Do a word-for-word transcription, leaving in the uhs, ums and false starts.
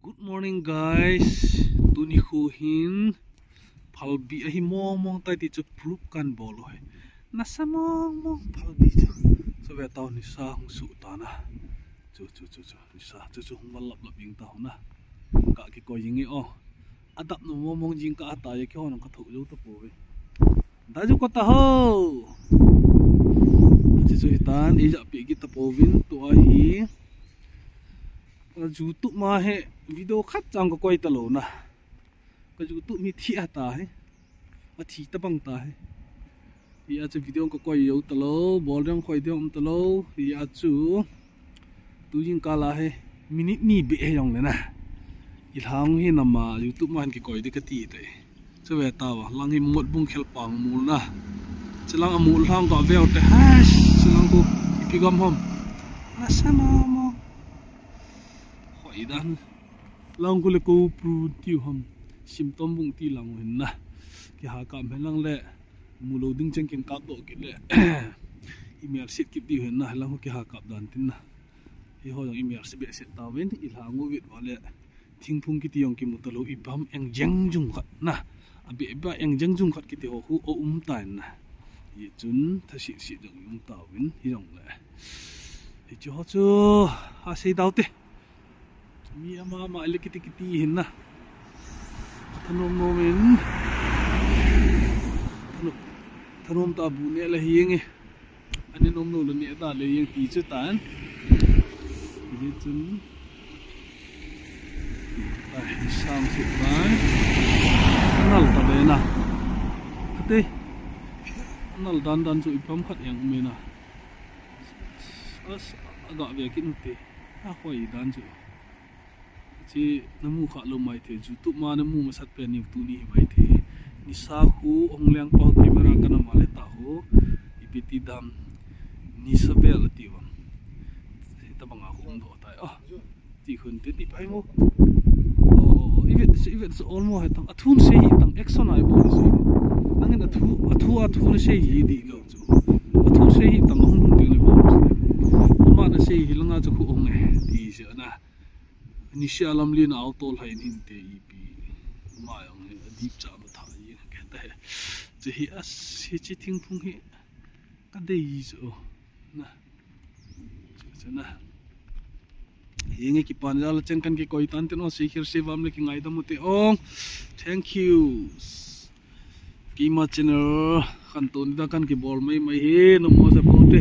Good morning, guys. Tuni khu hin phalbi ahi mong mong tai ti chu proof kan bol u ahi. Nasa mong mong phalbi chu. Chu ve tau nisa hung su ta na. Chu chu chu chu nisa chu chu hung val lap lap jing tau na. Ka kikoi jing e o. Adap nom mong mong jing ka ata ye kihon ka tho jou ta po ve. Da ju ko ta ho. Chu chu hitan ei ja pi ki ta po vin tu ahi. Ka YouTube ma he video khat chang ka koi ta lo na. Ka YouTube mi thi ata he. A thi ta bang ta he. Hi a chu video ka koi jou ta lo, bol ding khoi ding um ta lo. Hi a chu tu jing ka la he. Minute ni be he jong le na. I lhang hi nama YouTube ma hin kikoi di ka ti te. Chu ve tau a, lang hi mot bung khel pang mul na. Chu lang a mul hlang ka ve u te. Hash, chu lang khu ipi gam hom. Nasa mong mong. Khoi dan. Lang khu le ko pru tiu ham. Sim tom bung ti lang hin na. Kiha kap hen lang le. Mu lo ding cheng kin kap doh kit le. I mel sit kit diu hin na. Lang khu kiha kap dan tin na. Hi ho jong i mel sit be sit ta vin. I lhang u vit va le. Thingphung kiti jong kimu ta lo, i pam eng jeng jung khat na. A be ba eng jeng jung khat kiti ho khu o um ta in na. Hi chun tha sit sit jong um ta vin hi jong le. Hi chu ho chu a sei dau te. Mi ama ama le kiti kiti hin na. Thanom nom in. Thanom, thanom ta bu ne le hi nge. Ani nom lo le ni da le yeng ti chu tan. Hi chun. Ai, sang sit bai. Nal ta be na. Ate. Nal dan dan chu i pam khat yang um e na. As, aga ve kin te. A khoi dan chu. Chi namu kha lo mai the, YouTube ma namu masat pen ni tuni hi mai the. Nisa khu ong leng pau camera kana ma le ta ho. Ipi ti dam. Nisa vel ti wa. Ta banga khu ong do tai. Ah. Ti khun te ti pai mo. Oh, oh, oh. Ivet, ivet so all mo hai tang. Athun sei hi tang action ai bol sei. Nangin athu, athu, athun sei hi di lo chu. Athun sei hi tang hung hung ti le bol sei. Ama na sei hi langa chu khu ong e. Ti se na. Ni sia lam lin a auto lai nin te ipi. Ma jong hi a dip cha ma tha yi ka ta he. Che hi a si chi thingphung hi ka dei zo. Na. Che, che na. Hi nge kipan jal cheng kan kikoi tan tin o si khir si vam le kingaidam u te ong. Thank you. Keima channel khantou ni da kan kibol mai mai hi, nom mo sa po te,